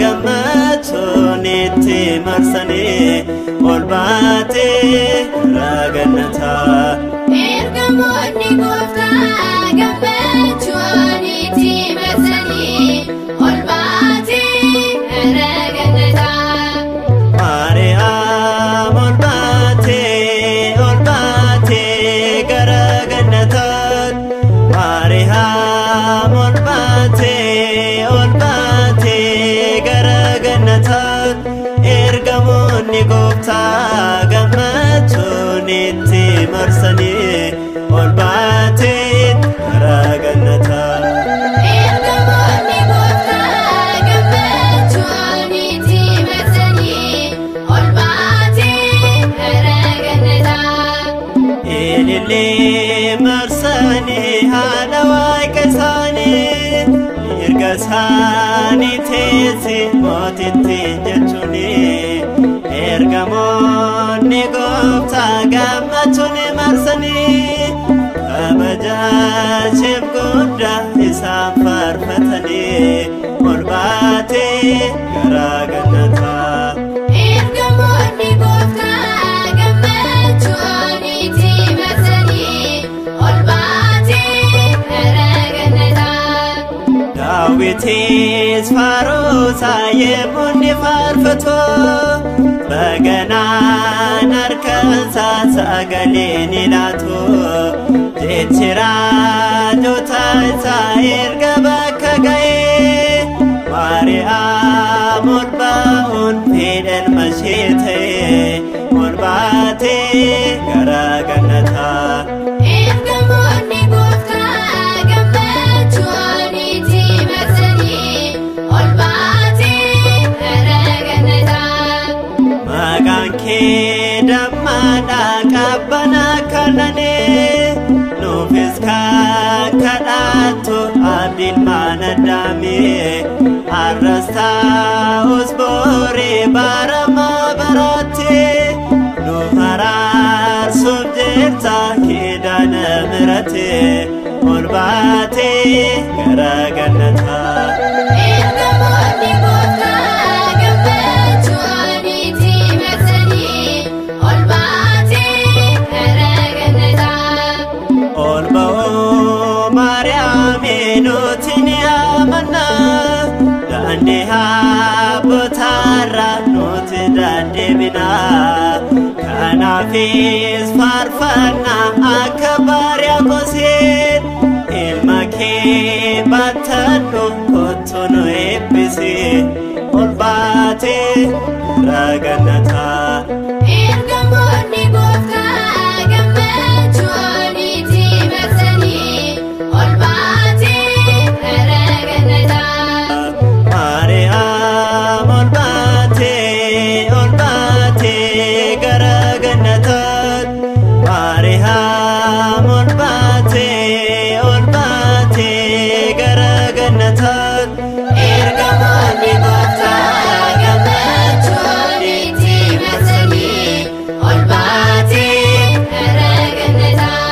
gammachuun itti marsanii ol baatee gara gannataa. Ergamoonni gooftaa gammachuun itti marsanii ol baatee gara gannataa. Maariyaam ol baatee gara gannataa. Maariyaam ol baatee gara gannataa. Ergamoonni gooftaa gammachuun itti marsanii ol baatee gara gannataa. Ergamoonni gooftaa gammachuun itti marsanii ol baatee gara gannataa. Ilillee marsanii haadha waaqa isaanii mirga isaanii teessi mootittiin jechuuni. Ergamoonni gooftaa gammachuun marsanii kabajaasheef guddaa isaan faarfatanii ol baatee gara gannataa. Ergamoonni gooftaa gammachuun itti marsanii ol baatee gara gannataa. Daawitis faarsaa yemmuu inni faarfatu baganaan harkansaa sagalee ni laatu. Jechi raajota isaa erga bakka ga'ee Maariyaam ol ba'uun fedha ilma ishee ta'ee ol baatee gara gannataa. Ergamoonni gooftaa gammachuun itti marsanii ol baatee gara gannataa. Maqaan kee dammaadhaa qabbana kannanee nuufis kadhattu abdiin maana daamee har'as ta'us booree baramaa baraatti nu haraarsuuf jirta kidaana miratee ol baatee gara gannataa. Ergamoonni gooftaa gammachuun itti marsanii ol baatee gara gannataa. Ol ba'uu Maariyaamii nuti ni amanna daandii abbootaarra nuti deddeebina kanaafis faarfanna akka Maariyaamosiin ilma kee baattannu kottu nu eebbisi ol baatee gara gannataa. Ergamoonni gooftaa gammachuun itti marsanii ol baatee gara gannataa. Maariyaam ol baatee gara gannataa. Maariyaam ol baatee gara gannataa. Ergamoonni gooftaa gammachuun itti marsanii ol baatee gara gannataa.